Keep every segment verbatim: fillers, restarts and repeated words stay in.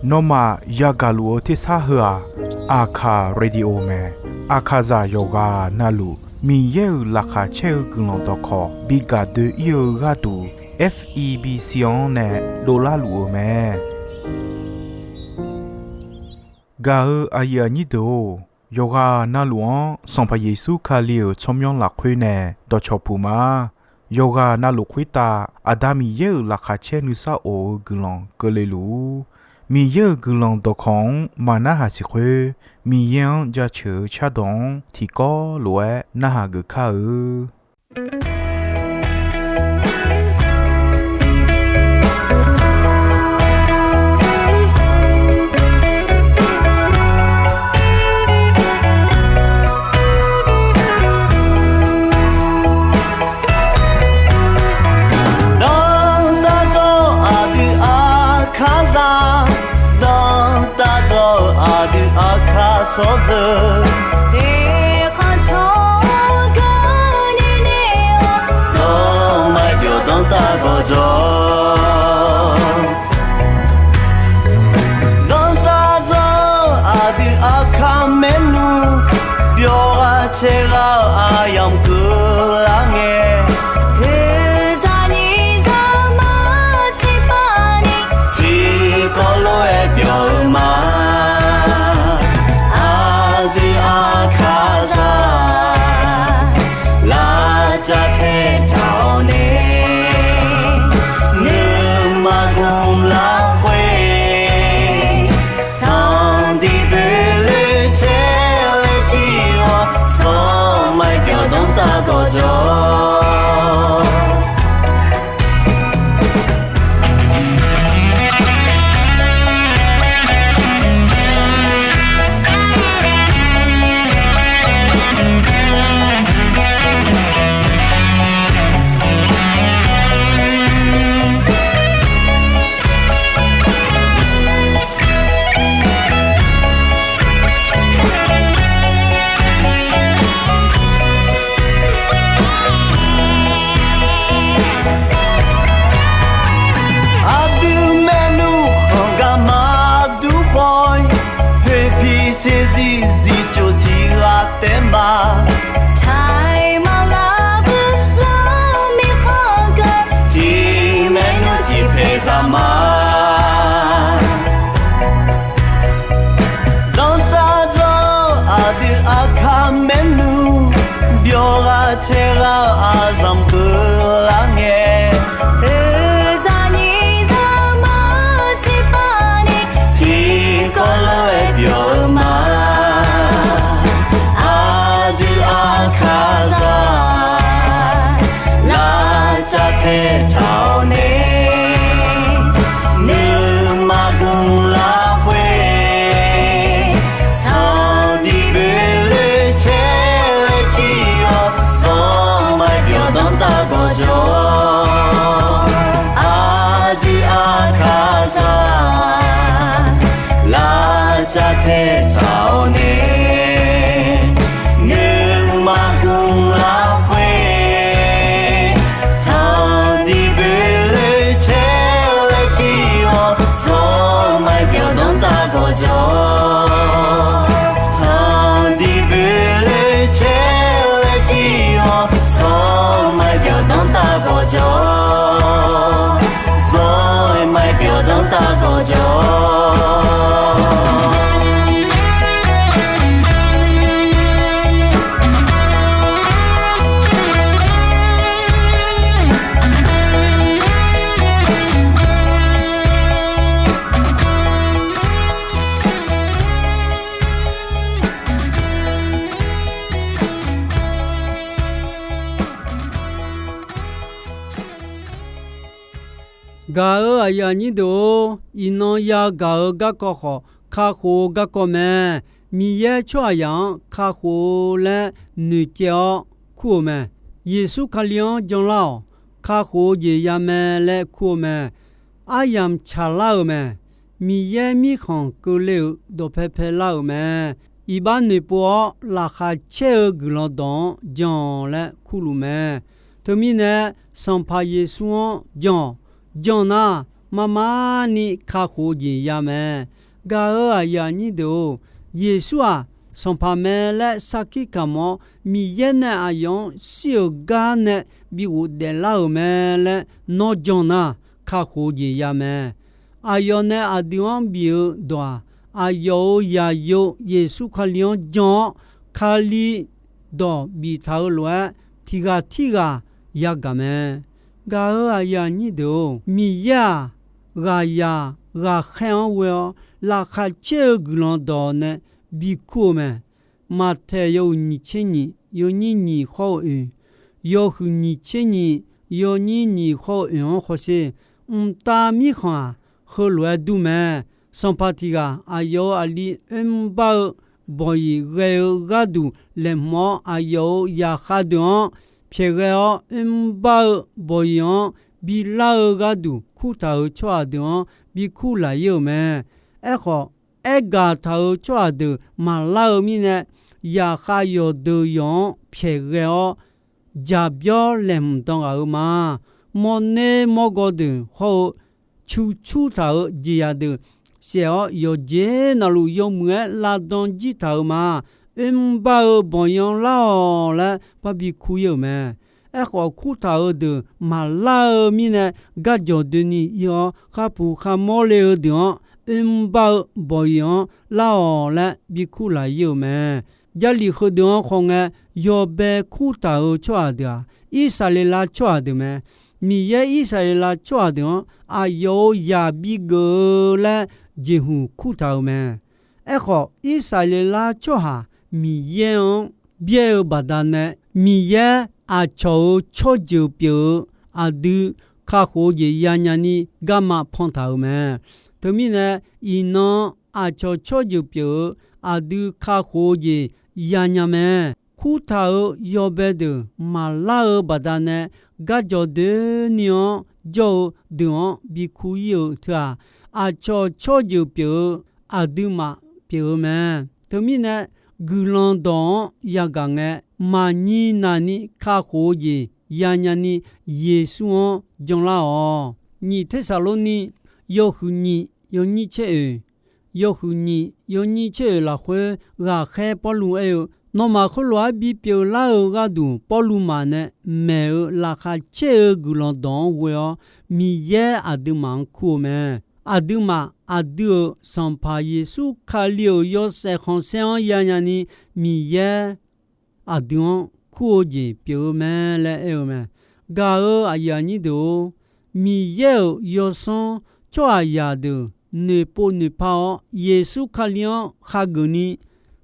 Nawmaf yagaq luf-eu tersar heu-aq, Aqkaq Radio mae. Aqkaqzaq yawqghaq navluf Miqyaer-euq laqkhaq caer-eu guiqlanq dawqkawq bi gaq doe-ir-eu gharduq, F E B C-anr nae dovlar luf-euq mae. Gaq-eu aqyuif aqnyir deuq-or, yawqghaq navluf-anr Sanqpaq Yeqsur Kali-euq tsawrmyanr lafkhoer nae dawqcawq puq ma. Yawqghaq navluf khoertav Aqda Miqyaer-euq laqkhaq caer nuisar of-eu guiqlanq keuvle luf-ur. Miqyaer-euq guiqlanq dawqkawq-anr maqnarhaq siq khoer, Miqyaer-anr jaceuq-eu cardawq-anr tiqkawv lof-aer narhaq geuf kar-eu. Dawqtawvluf aqdui Aqkaqzaq, dawqtawvluf aqdui Aqkaq sawrzeuq, eqkhanq tsawrganr nini-awr, zawmar byawq danrtav gawqjawq. Dawqtawvluf aqdui Aqkaq maernmr, byawq ghaq caer ghaq-eu aqyamq keuvlar ngae, oeqzaq nyiq zaqmar tsiqpavni, tiqkawv lof-aer byawq-eu ma. Aqdui Aqkaqzaq, lavcav taetaq-awr nae, nuima gmq lafkhoer, tanqdiq boeqloe caer laer jir-awr, zawmar byawq danrtav gawqjawq. Aqdui maernmr khanq gar maqdur khawf-ir, poeqpiq saeqzir zifcof tiq ghaq taef ma. Taqmaq lavbuir lar mirkhanq geu, tiq maernmr tiq paeq zaq ma. Dawqtawvluf aqdui Aqkaq maernmr, byawq ghaq caer ghaq-eu aqzanq keuvlar ngae, oeqzaq nyiq zaqmar tsiqpavni, tiqkawv lof-aer byawq-eu ma. Aqdui Aqkaqzaq, lavcav taetaq-awr nae, nuima gmq lafkhoer, tanqdiq boeqloe caer laer jir-awr, zawmar byawq danrtav gawqjawq. Aqdui Aqkaqzaq, lavcav taetaq-awr nae, nuima gmq lafkhoer, tanqdiq boeqloe caer laer jir-awr, zawmar byawq danrtav gawqjawq. Tanqdiq boeqloe caer laer jir-awr, zawmar byawq danrtav gawqjawq. Zawmar byawq danrtav gawqjawq. Gaq-euq aqyuif aqnyir deuq-or, iqnan yagaq-eu garkawv khawf, kakhof-eu garkawv mae. Miqyaer tsawrhaqzaq-anr kakhof-eu laer noeqcaev-awr kur-eu mae. Yeqsur Kali-anr janlar-awq. Kakhof-eu jeq ya mae laer kur-eu mae. Aryamq tsaqlar-euq mae. Miqyaer mirkhanq keuvle-euq dawqpae paelar-euq mae. Iqbax noeqpov-awr laqkhaq caer-eu guiqlanq dawq-anr jan-awq laer kurluf mae. Teumirnae, Sanqpaq Yeqsur-anr jan-awq. Jan nar, mar mar ni kakhof-eu jeq ya mae. Gaq-euq aqyuif aqnyir deuq-or, Yeqsur-aq, Sanqpaq mae laer sarkir kamq-awr, Miqyaer nae aqyawf-anr shir-euq gar nae bi ghofdaef lar-euq mae laer nawr jan nar, kakhof-eu jeq ya mae. Aqyawf nae aqdui-anr bif-eu dawq-aq, aqyawf-euq zaqyo Yeqsur Kali-anr jan-awr, Kali dawq biftaq-eu lof-aer, tiq ghaq tirghaq yagaq mae. Gaq-euq aqyuif aqnyir deuq-or, Miqyaer-aq, ghaqzaq ghaqkhaer-anr ghoe-awr, laqkhaq caer-eu guiqlanq dawq nae bikur-eu mae. Maqtaeq yawhuiq nyiq tser nyiq, yawnyir nyiq hawr-eu oeq, yawhuiq nyiq tser nyiq, yawnyir nyiq hawr-eu oeq-anr hawsher. Mqtav Mirkhanq-aq, heulof-aer dur mae. Sanqpaq tiq ghaq aqyawf-euq aqli oermr bar-eu bawqyiq ghae-eu gharduq laeqhmq-awr, aqyawf-euq zaqkhav deuq-anr pyaeqghae-awr, oermr bar-eu bawqyiq-anr bilar-eu gharduq kurtaq-euq tsawrhaq deuq-anr bikur laf-ir-euq mae. Aerkhawf, aergaq taq-euq tsawrhaq deuq maqlar-eu mirnae, zaqkhav yawqdeuq yawq-anr pyaeqghae-awr, jaqbyawr laeqhmq dan ghaq-eu ma. Mawrner mawrgawv deuq hawr-eu, cu cur taq-euq jeqzaq deuq saef-awr, yawqjeq navluf yawmuiq-aer lavdan jir taq-euq ma. Oermr bar-eu bawqyiq-anr lar-awq laer parbi kur-ir-euq mae. Aerkhawf, kurtaq-euq deuq maqlar-eu mirnae, garjawq doeni ir-awr, kharpuq kharmawr le-eu deuq-anr oermr bar-eu bawqyiq-anr lar-awq laer bikur laf-ir-euq mae. Jarlif heudeuq-anr khawf ngae, yawbae kurtaq-euq tsawrhaq deuq-aq, Irsaqleqlav tsawrhaq deuq mae. Miqyaer Irsaqleqlav tsawrhaq deuq-anr aqyawf-euq zaq bigeuf-eu laer jeqhuq kurtaq-euq mae. Aerkhawf, Irsaqleqlav tsawrhaq Miqyaer-anr byaer-eu baqdanae, Miqyaer aqcawq-euq tsawrjeuq pyeuf-eu aqdui kakhof-eu jeq yanya ni garma pantaq-euq mae. Teumirnae, iqnan aqcawq tsawrjeuq pyeuf-eu aqdui kakhof-eu jeq yanya mae. Kurtaq-euq yawbae deuq maqlar-eu baqdanae, garjawq doeni-anr jawr-eu deuq-anr bikur-ir-euq teu-aq, aqcawq tsawrjeuq pyeuf-eu aqduimaf pyeuf-eu mae. Teumirnae, guiqlanq dawq-anr yagaq ngae, maqnyir navni kakhof-eu jeq yanya ni Yeqsur-anr janlar-awq. Nyiq Tersaqlorni yawhuiq nyiq yawnyir tser oeq, yawhuiq nyiq yawnyir tser oeq lafkhoer ghaqkhaer Pawrluv aer-eu, nawmaf khoerlof-aer bipyeuf lar-eu gharduq Pawrluv maf nae maeq-eu laqkhaq caer-eu guiqlanq dawq-anr ghoe-awr, Miqyaer aqduimaf-anr kur-eu mae. Aqduimaf aqdui-euq Sanqpaq Yeqsur Kali-euq yawshaef khanqsaer-anr yanya ni Miqyaer aqdui-anr kur-eu jeq pyeuf-eu mae laer aer-eu mae. Gaq-euq aqyuif aqnyir deuq-or, Miqyaer-euq yawsanr tsawrhaqzaq deuq noeqpov noeqpar-awr, Yeqsur Kali-anr khageuf ni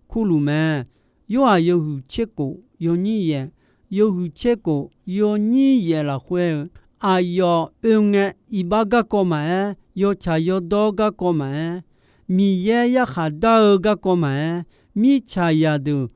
kurluf mae. Yorhaq yawhuiq tser kof yawnyir yaef, yawhuiq tser kof yawnyir yaef lafkhoer-eu, aqyawf oe ngae iqbax garkawv maqaer, yawtsaq yawdawr garkawv maqaer, Miqyaer yarkhaq dar-eu garkawv maqaer, mirtsaqzaq deuq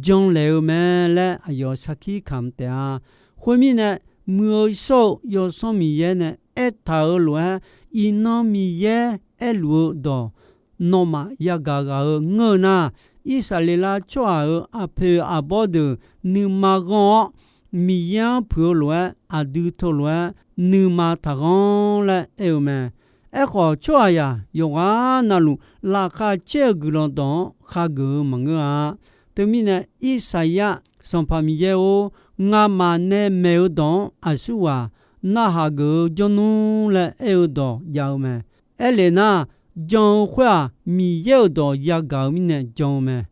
janlaeq-eu mae laer aqyawf sarkir kamq taef-a. Khoermirnae, muiq-eu shawr-eu Yawsanr Miqyaer nae aertaq-euq lof-aer, iqnan Miqyaer aerluf-eu dawq nawmaf yagaq ghaq-eu ngeur-eu nar, Irsaqleqlav tsawrhaq-euq aqpoeq aqbawr deuq nuima ghanr-awr, Miqyaer-anr puiq-eu lof-aer aqdui teulof-aer nuima taqghanr laer aer-eu mae. Aerkhawf, tsawrhaqzaq yawqghaq navluf laqkhaq caer-eu guiqlanq dawq-anr khageuf-eu maqngeur-a. Teumirnae, Irsaqyar, Sanqpaq Miqyaer-or, ngamaf nae maeq-eu dawq-anr aqsurghaq narhaq geuf-eu jawrnmr laer aer-eu dawq jav-eu mae. Aerlef nar, jan-eu khoer-aq, Miqyaer-euq dawq yagaq-eu mirnae jan-eu mae.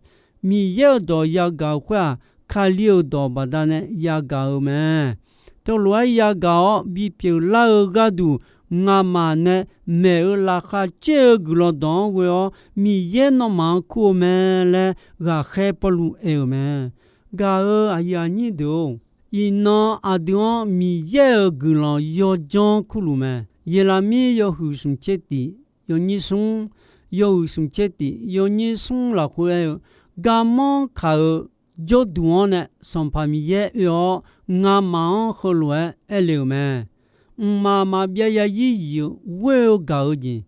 Miqyaer-euq dawq yagaq-eu khoer-aq, Kali-euq dawq baqdanae yagaq-eu mae. Teulof-aer yagaq-awr bipyeuf lar-eu gharduq, ngamaf nae maeq-eu laqkhaq caer-eu guiqlanq dawq-anr ghoe-awr, Miqyaer nawmaf-anr kur-eu mae laer ghaqkhaer Pawrluv aer-eu mae. Gaq-euq aqyuif aqnyir deuq-or, iqnan aqdui-anr Miqyaer-euq guiqlanq yawdzanr kurluf mae. Yeqlaqmir yawhuiq smq tser tif yawnyir smr, yawhuiq smq tser tif yawnyir smr lafkhoer aer-eu, garmanr kaq-euq jawrduq-anr nae Sanqpaq Miqyaer oe-awr, ngamaf-anr heulof-aer aer le-euq mae. Mqmaq maqbyav yazir zif-eu ghoer-eu gaq-eu jeq,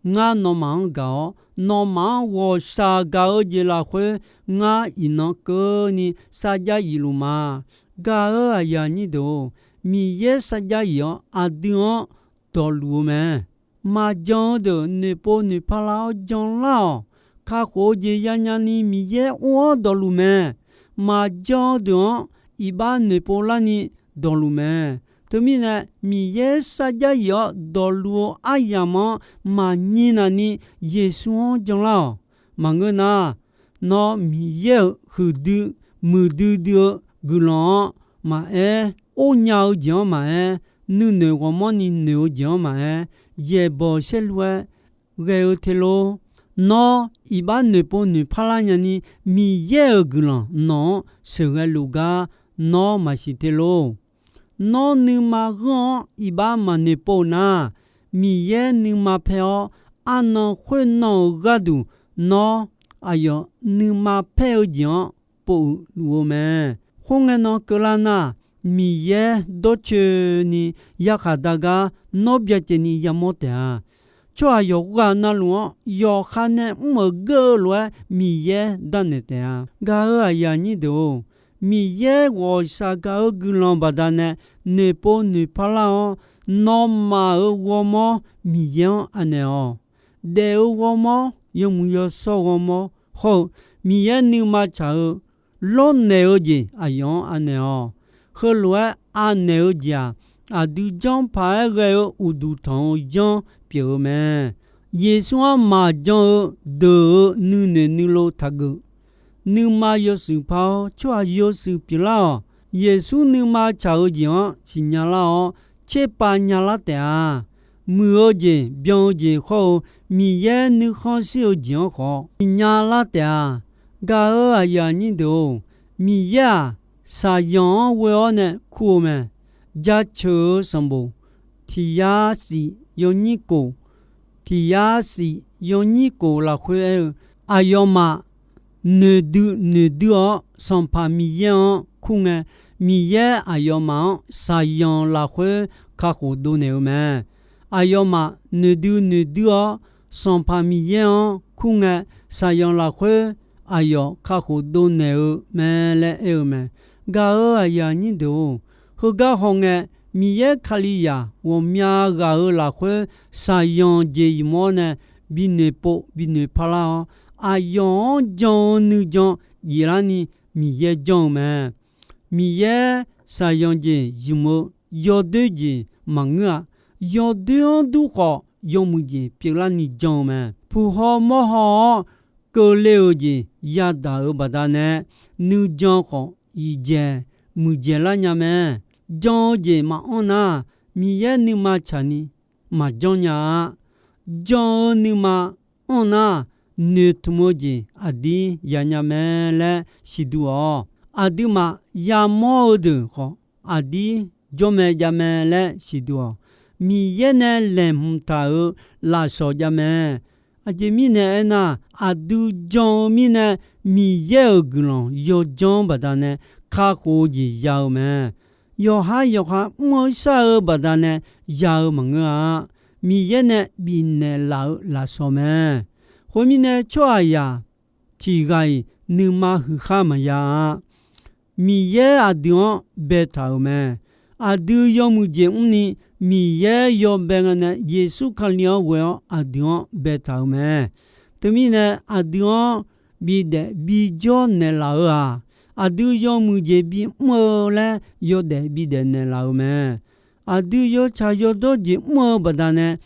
ngar nawmaf-anr gaq-awr, nawmaf-anr ghawqshaq gaq-eu jeq lafkhoer, ngar iqnan keuvni sarjax zifluf ma. Gaq-euq aqyuif aqnyir deuq-or, Miqyaer sarjax zif-awr aqdui-anr dawqluf-eu mae. Maqjan-eu deuq noeqpov noeqpar lar-awr janlar-awq. Kakhof-eu jeq yanya ni Miqyaer or-awr dawqluf mae. Maqjan-eu deuq-anr iqbax noeqpov larni dawqluf mae. Teumirnae, Miqyaer sarjax yif-awr dawqluf-eu aryamq-anr maqnyir navni Yeqsur-anr janlar-awq. Maqngeur nar, nawr Miqyaer-euq huiqdui muiqdui dui-eu guiqlanq-anr maqaer, or nya-eu jeq-anr maqaer, nuinoeq ghawrmawr ni noeq-eu jeq-anr maqaer, yaeqbawq saerlu-aer ghae-eu te lor. Nawr iqbax noeqpov noeqpar lar nyani Miqyaer-euq guiqlanq nawq-anr sheuqghae luf gar nawr maqsiq te lor. Nawr nuima ghanr-anr iqbax maqnoeqpov nar, Miqyaer nuima pae-awr arnan khoernan-euq gharduq nawr aqyawf nuima paer-eu jeq-anr pov-eu luf-eu mae. Khoerngae nan keuvlar nar, Miqyaer dawrcoeni yarkhaq dar gar nawr byacaevni yamawr taef-a. Tsawrhaq yawqghaq navluf-anr yawqha nae mr-euq geur-eu lof-aer Miqyaer darnaeq taef-a. Gaq-euq aqyuif aqnyir deuq-or, Miqyaer ghawqshaq gaq-eu guiqlanq baqdanae noeqpov noeqpar lar-awr, nawmaf-euq ghawrmawr Miqyaer-anr anaeq-awq. Daef-eu ghawrmawr, yawmuiq yawshawr ghawrmawr hawr-eu Miqyaer nuima tsaq-eu lawrnaeq-eu jeq aqyawf-anr anaeq-awq. Heulof-aer anaeq-eu jeq-aq, aqdui janr paq-aer ghae-eu uqduq tanq-eu janr pyeuf-eu mae. Yeqsur-anr maqjan-eu deuq-euq nuinoeq nuilov taqgeuf. Nuima yawshuif par-awr tsawrhaq yawshuif pyeuflar-awq. Yeqsur nuima tsaq-eu jeq-anr siqnya lar-awr tserpav nyalar taef-a. Muiq-eu jeq, byan-eu jeq hawr-eu Miqyaer nuikhanr shir-eu jeq-anr khawf siqnya lar taef-a. Gaq-euq aqyuif aqnyir deuq-or, Miqyaer-aq, shaqzanq-anr ghoe-awr nae kur-eu mae. Jaceuq-eu sanqbof tiq yar shif yawnyir kof, tiq yar shif yawnyir kof lafkhoer aer-eu, aqyawfmaf noeqdui noeqdui-awr Sanqpaq Miqyaer-anr kur ngae, Miqyaer aqyawfmaf-anr shaqzanq lafkhoer kakhof dovnaeq-eu mae. Aqyawfmaf noeqdui noeqdui-awr Sanqpaq Miqyaer-anr kur ngae, shaqzanq lafkhoer aqyawf kakhof dovnaeq-eu mae laer aer-eu mae. Gaq-euq aqyuif aqnyir deuq-or, heugar hawngae, Miqyaer Kalizaq ghawqmya ghaq-euq lafkhoer shaqzanq jeq ymq-awr nae binoeq pov binoeq parlar-awr, aqyawf-anr jan-eu nuijan jiflarni Miqyaer janr-eu mae. Miqyaer shaqzanq jeq ymq-eu yawdoer jeq maqngeur-a. Yawdoer-anr dur khawf yawmuiq jeq pyeuflarni jan-eu mae. Puq haw mawr haw-awr keuvle-euq jeq yadaq-euq baqdanae, nuijan khawf yiqdzaeq muiqdzaeq lar nya mae. Jan-eu jeq maqanr nar, Miqyaer nuima tsaqni maqjanr nya-a. Jan-eu nuima anr nar, noeqtmq-eu jeq aqdir yanya mae laer siqduq-awq. Aqduimaf yamawr-eu deuq khawf aqdir jawr mae jav mae laer siqduq-awq. Miqyaer nae laeqhmq taq-euq lafsawq jav mae. Aqjeq mirnae aernar, aqdui jan-eu mirnae Miqyaer-euq guiqlanq yawjanr baqdanae kakhof-eu jeq ya-eu mae. Yawqhar yawqha mr-eu shar-eu baqdanae ya-eu maqngeur-a. Miqyaer nae bifnaeq laf-eu lafsawq mae. Khoermirnae, tsawrhaqzaq tiq ghaq-iq nuima huiqkhar maqya-a. Miqyaer aqdui-anr baetaq-euq mae. Aqdui yawmuiq jeq mrni Miqyaer yawbae ngae nae Yeqsur Kali-anr ghoe-awr aqdui-anr baetaq-euq mae. Teumirnae, aqdui-anr bidaef bijawr naeqlaf-euq-aq, aqdui yawmuiq jeq bimr-eu laer yawdaef bidaef naeqlaf-euq mae. Aqdui yawtsaq yawdawr jeq mr-eu baqdanae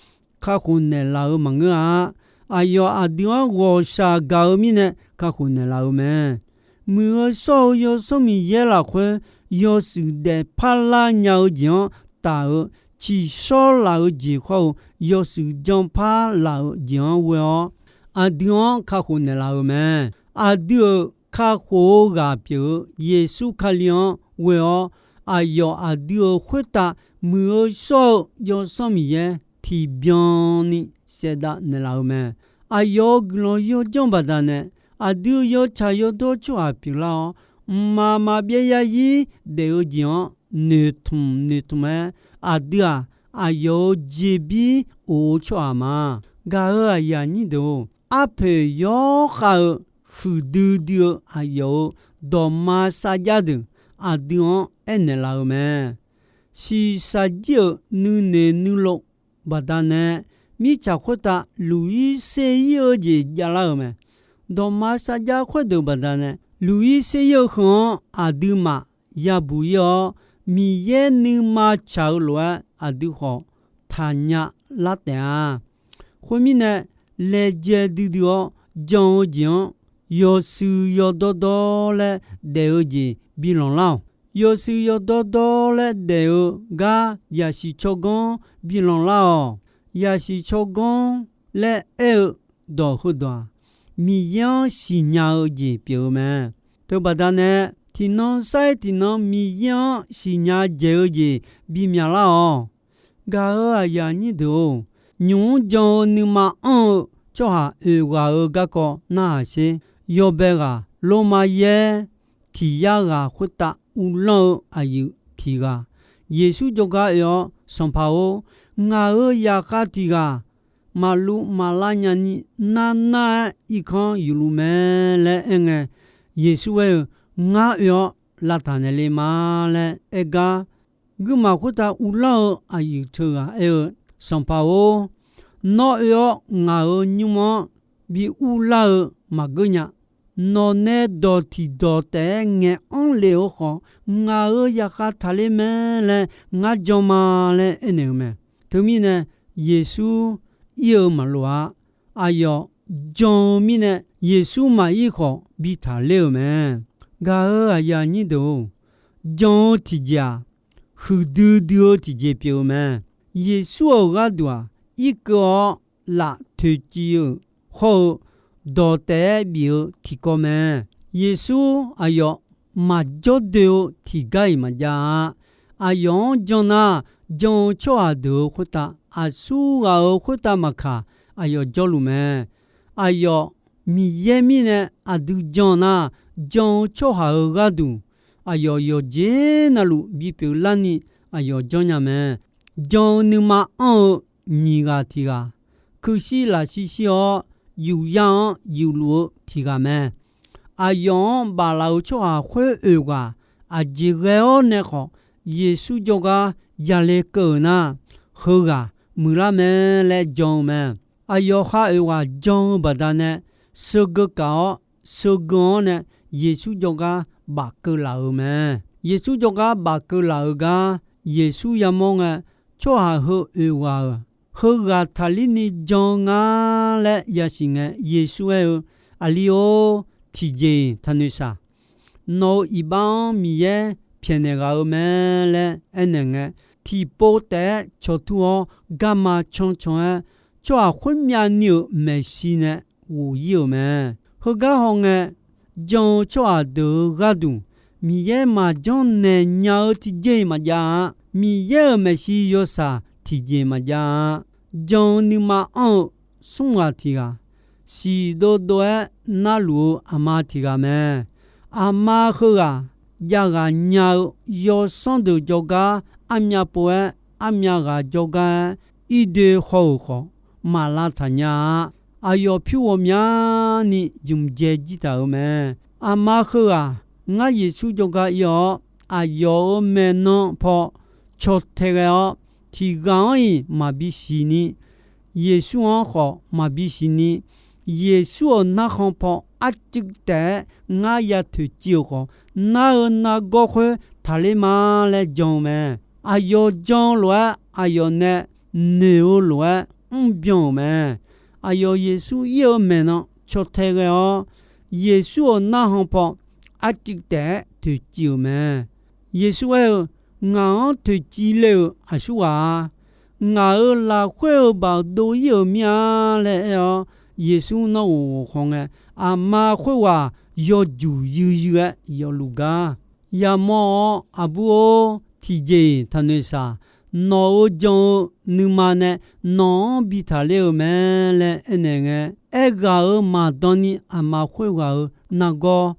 kakhof naeqlaf-euq maqngeur-a. Aqyawf aqdui-anr ghawqshaq gaq-eu mirnae kakhof naeqlaf-euq mae. Muiq-eu shawr-eu Yawsanr Miqyaer lafkhoer yawshuif daefpar lar nya-eu jeq-anr taf-eu, tsiqshawr laf-eu jeq khawr-eu yawshuif janpar laf-euq jeq-anr ghoe-awr, aqdui-anr kakhof naeqlaf-euq mae. Aqdui-euq kakhof-eu ghaq pyeuf-eu Yeqsur Kali-anr ghoe-awr, aqyawf aqdui-euq khoertav muiq-eu shawr-eu Yawsanr Miqyaer tiqbyan ni saevdav naeqlaf-eu mae. Aqyawf-euq guiqlanq yawjanr baqdanae, aqdui yawtsaq yawdawr tsawrhaq pyeuflar-awr, mqmaq maqbyav zarzir daef-eu jeq-anr noeqtmq noeqtmq-aer, aqdui-aq, aqyawf-euq jeqbir of-eu tsawrhaq ma. Gaq-euq aqyuif aqnyir deuq-or, arpoeq yawkhav-eu huiqdui dui-eu aqyawf-euq dawqma sarjax deuq aqdui-anr aernaeq laf-eu mae. Shiqshaq jir-euq nuinoeq nuilov baqdanae, mirtsaq khoertav luq-ir ser-ir-eu jeq javlar-euq mae. Dawqma sarjax khoerdeuq baqdanae, luq-ir ser-ir-eu heu-anr aqduimaf yabuq-ir-awr, Miqyaer nuima tsaq-eu lof-aer aqdui khawf taqnya lar taef-a. Khoermirnae, laejae duidui-awr jan-eu jeq-anr yawshuif yawdawr dawr laer daef-eu jeq bilanq lar-awq. Yawshuif yawdawr dawr laer daef-eu gar yaqsiq tsawrganr bilanq lar-awq. Yaqsiq tsawrganr laer aer-eu dawq heudawq-aq, Miqyaer-anr siqnya-eu jeq pyeuf-eu mae. Teubaqda nae, tiqnan sar-ir tiqnan Miqyaer-anr siqnya dzaeq-eu jeq bimyaq lar-awq. Gaq-euq aqyuif aqnyir deuq-or, nymq-mr jan-eu nuima anr-eu tsawrhaq oeq ghaq-euq garkawv narhaq sher. Yawbae ghaq, Lormav yaer tiq yar ghaq khoertav uvlanr-eu aqyuif tiq ghaq, Yeqsur jawrgar oe-awr, Sanqpaq-or, ngaq-euq zaqkhav tiq ghaq maqluv maqlar nyani nar nar-aer irkanr yufluf mae laer aerngae, Yeqsur aer-eu, Ngar oe-awr lavtaq naeq le ma laer aer gar, guirmaf khoertav uvlanr-eu aqyuif teughaq aer-eu, Sanqpaq-or, nawr oe-awr ngaq-euq nymr-anr bi uvlar-eu maqgeur nya. Nawq nae dawq tiqdawq taef-aer ngaeq-anr lef-eu khawf, ngaq-euq zaqkhav taqler mae laer ngar jan ma laer aernaeq-eu mae. Teumirnae, Yeqsur ir-eu maqloq-a. Aqyawf jan-eu mirnae, Yeqsur maqir khawf bi taqler-euq mae. Gaq-euq aqyuif aqnyir deuq-or, jan-eu tiqjeq-aq, huiqdui dui-eu tiqjeq pyeuf-eu mae. Yeqsur-euq gharduq-aq, irkeuv-awr laf toeqciv-euq hawr-eu dawq taef-aer bif-eu tiqkawv mae. Yeqsur aqyawf maqjawr doe-eu tiqgar-iq maqjav-a. Aqyawf-anr jan nar, jan-eu tsawrhaq deuq-euq khoertav, aqsur ghaq-euq khoertav maqkaq, aqyawf jawrluf mae. Aqyawf Miqyaer mirnae aqdui jan nar, jan-eu tsawrhaq-euq gharduq aqyawf yawqjeq navluf bipyeuf larni aqyawf janrnya mae. Jan-eu nuima anr-eu nyiq ghaq tiq ghaq, kuirshir lafshir shir-awr, yufyar-anr yufluf-eu tiq ghaq mae. Aqyawf-anr baflaf-euq tsawrhaq khoer oeq ghaq aqjeq ghae-awr nae khawf, Yeqsur jawrgar yale keuv-euq nar, heughaq muiqlar mae laer jan-eu mae. Aqyawf khar oeq ghaq jan-eu baqdanae, sheugeu kaq-awr, sheugeu-anr nae Yeqsur jawrgar bafkeuv laf-euq mae. Yeqsur jawrgar bafkeuv laf-euq gar Yeqsur yamawr ngae, tsawrhaq heu oeq ghaq-euq, heughaq taqlir ni jan-eu nga laer yasiq ngae, Yeqsur aer-eu, Aqli-or, tiqjeq-iq taqnoeq shaq. Nawq-euq iqbax-anr Miqyaer pyaeqnaeq ghaq-eu mae laer aernaeq ngae, tiqpov taef-aer cawqtur-awr garma cancan-aer, tsawrhaq khoermyav ni-euq maeqshi nae ghof-ir-euq mae. Heugar hawngae, jan-eu tsawrhaq deuq-euq gharduq Miqyaer maqjanr naeq nya-eu tiqjeq-iq maqjav-a. Miqyaer-euq maeqshi yawshaq tiqjeq maqjav-a. Jan-eu nuima anr-eu smr ghaq tiq ghaq, siq dovdov-aer narluf-eu aqma tiq ghaq mae. Aqma heughaq javghaq nya-eu yawsanr deuq jawrgar armyav pov-aer, armyav ghaq jawrgar-aer, irdoe haw-euq khawf, maq lavtaq nya-a. Aqyawf pyur ghawqmyani jmq dzae jir taq-euq mae. Aqma heughaq, ngar Yeqsur jawrgar ir-awr, aqyawf-euq maeqnan paw caw tae ghae-awr, tiq ghaq-anr-iq maqbi siqni, Yeqsur-anr khawf maqbi siqni, Yeqsur-euq narkhan paw arcuiv taef-aer ngar ya toeqciv-euq khawf, nar-eu nargawr khoer taqler ma laer jan-eu mae. Aqyawf jan-eu lof-aer, aqyawf nae noeq-eu lof-aer mrbyan-euq mae. Aqyawf Yeqsur ir-eu maeqnan caw tae ghae-awr, Yeqsur-euq narkhan paw arcuiv taef-aer toeqciv-euq mae. Yeqsur aer-eu, Ngaq-anr toeqciv le-euq aqsur ghaq-a. Ngaq-euq lafkhoer-eu baoq dov-ir-euq mir-a laer aer-awr, Yeqsur nawr ghof ghof khaw ngae, aqma khoerghaq yawjuq yuiryuir-aer yawfluf gar. Yamawr-awr, Aqbur-or, tiqjeq-iq taqnoeq shaq. Nawq-euq jan-eu nuima nae nawq-anr bi taqler-eu mae laer aernaeq ngae, aerghaq-euq maqdan ni aqma khoerghaq-euq nargawr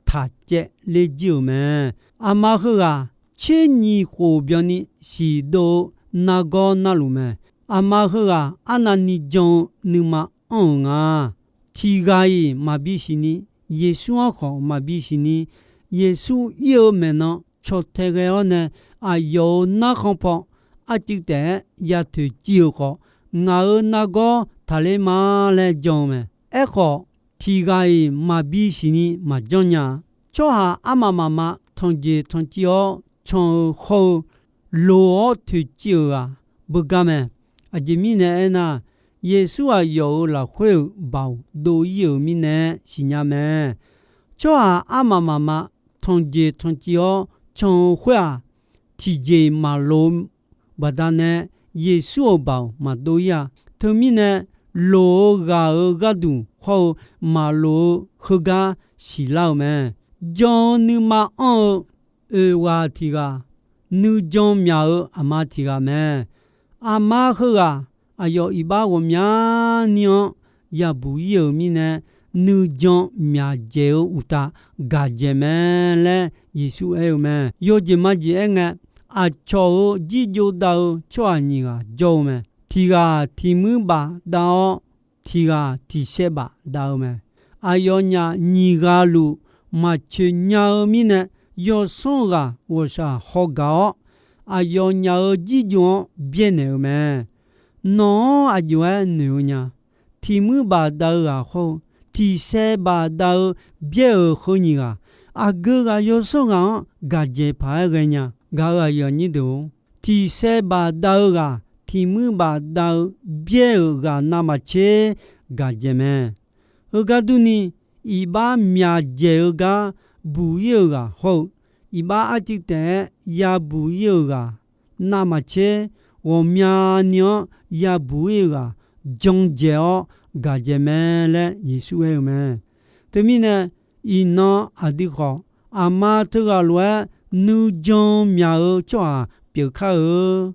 taq caev ler jir-euq mae. Aqma heughaq tser nyiq khof byanni siqdov-eu nargawr narluf mae. Aqma heughaq arnavni jan-eu nuima anr-euq nga. Tiq ghaq-iq maqbi siqni, Yeqsur-anr khawf maqbi siqni, Yeqsur ir-eu maeqnan caw tae ghae-awr nae, aqyawf-euq narkhan paw arcuiv taef-aer ya toeqciv-euq khawf, ngaq-euq nargawr taqler ma laer jan-eu mae. Aerkhawf, tiq ghaq-iq maqbi siqni maqjanr nya-a. Tsawrhaq armaf mafma tanqjeq tanqciv-awr can-eu hawr-eu, loq-awr toeqciv-euq ghaq beugar mae. Aqjeq mirnae aernar, Yeqsur aqyawf-euq lafkhoer-euq baoq dov-ir-euq mirnae siqnya mae. Tsawrhaq armaf mafma tanqjeq tanqciv-awr can-eu khoer-aq, tiqjeq-iq maqloq-eu baqdanae Yeqsur-euq baoq maqdov-ir-a. Teumirnae, loq-eu ghaq-euq gharduq hawr-eu maqloq-eu heugar siqlar-eu mae. Jan-eu nuima anr-eu oeq ghaq tiq ghaq, nuijan myaq-eu aqma tiq ghaq mae. Aqma heughaq aqyawf iqbax ghawqmyani-anr yabuq-ir-euq mirnae, nuijan myaqdzaeq-eu uqtaf gaqdzaeq mae laer Yeqsur aer-eu mae. Yawjeq majeq aerngae, aqcawq-euq jirjov dav-eu tsawrhaq nyiq ghaq jawr-eu mae. Tiq ghaq tiq muir baf dav-awr, tiq ghaq tiq saev baf dav-eu mae. Aqyawfnyaf nyiq ghaq luf maqcoeq nya-eu mirnae, yawsanr ghaq ghawqshaq haw gaq-awr, aqyawfnyaf-euq jirjov-anr byaernaeq-eu mae. Nawq-anr aqjox-aer noeq-eu nya. Tiq muir baf dav-eu ghaq hawr-eu, tiq saev baf dav-eu byaer-euq heu nyiq ghaq, aqgeu ghaq yawsanr ghaq-anr gaqdzaeq paq-aer ghaenya. Gaq-euq aqyuif aqnyir deuq-or, tiq saev baf dav-eu ghaq tiq muir baf dav-eu byaer-euq ghaq navmaqtser gaqdzaeq mae. Heugar durni, iqbax myaqdzaeq-eu gar buq-ir-euq ghaq hawr-eu, iqbax arcuiv taef-aer yabuq-ir-euq ghaq navmaqtser, ghawqmyani-anr yabuq-ir-eu ghaq jan dzaeq-awr gaqdzaeq mae laer Yeqsur aer-eu mae. Teumirnae, iqnan aqdui khawf, aqma teughaq lof-aer nuijan myaq-eu tsawrhaq pyeuf kar-eu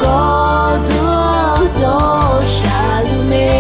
Gawrduq-anr tsawrshaq luf mae.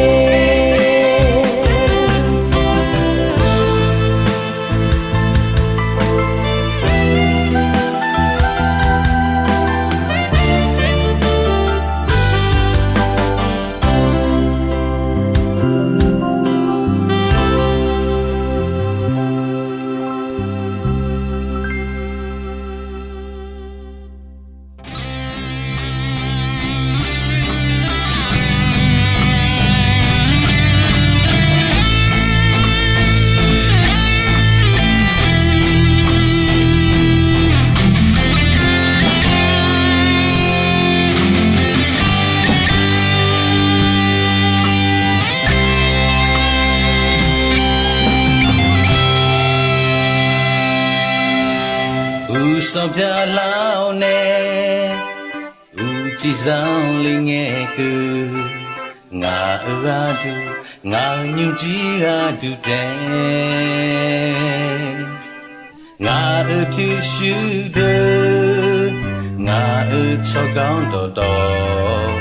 Uqsanq byaqlar-awr nae, uqcif zanqler ngae keuv, ngaq-euq gharduq, ngaq-euq nymrjir gharduq taef. Ngaq-euq pyurshuir deuq, ngaq-euq tsawrganr dawqtawv,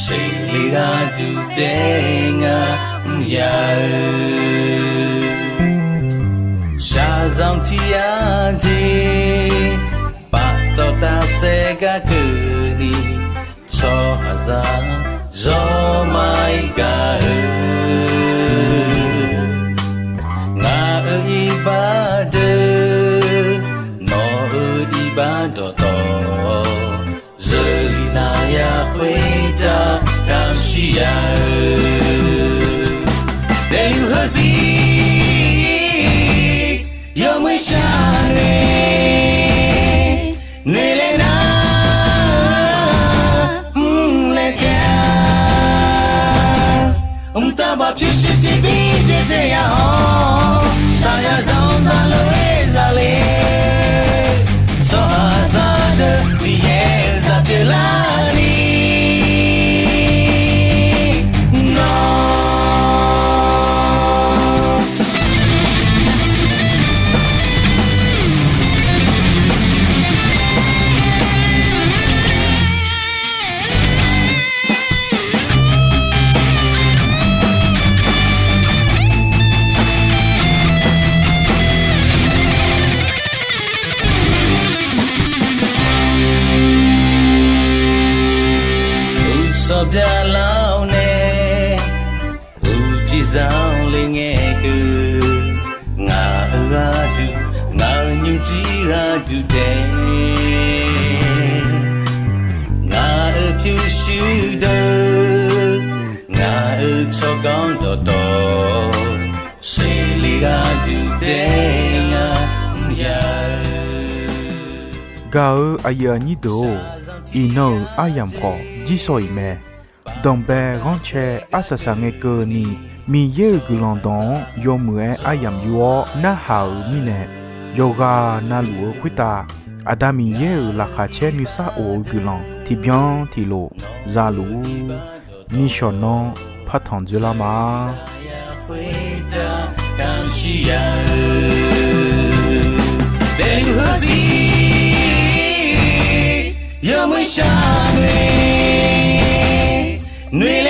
seqle gharduq taef ngar mr ya-eu. Shaqzanq tiq yar jeq, paftawf tafsaef gar keuvni, tsawrhaqzaq zawr ma-ir gaq-eu. Ngaq-euq iqbax deuq, nawq-euq iqbax dawqtawv, zeurlif nav ya khoertav kamq shir ya-eu. Daefluf heuzir yawmuiq shar nae, noeqlaer nar mrlaer kae-a. Mqtav baf pyurshuir tiqbir byaerdzae ya-awr, shaqzanq zanq lof-aer zale. Tsawrhaqzaq deuq Miqyaer zaq pyeuflarni, nawr Uqsanq byaqlar-awr nae, uqcif zanqler ngae keuv, ngaq-euq gharduq, ngaq-euq nymrjir gharduq taef. Ngaq-euq pyurshuir deuq, ngaq-euq tsawrganr dawqtawv, seqle gharduq taef ngar mr ya-eu. Gaq-euq aqyuif aqnyir deuq-or, iqnan-euq aryamq khawf jirsawq iq mae. Danqbae ghanrcae arsaq saq ngae keuvni, Miqyaer-euq guiqlanq dawq-anr yawmuiq-aer aryamq yur-awr narhaq-euq mirnae, yawqghaq navluf-eu khoertav Aqda Miqyaer-euq laqkhaq caer nuisar of-eu guiqlanq tiqbyan tiqlof zaluf-ur. Nishawq nanr partanq dzoerlar ma. Yawmuiq shar nae, noeq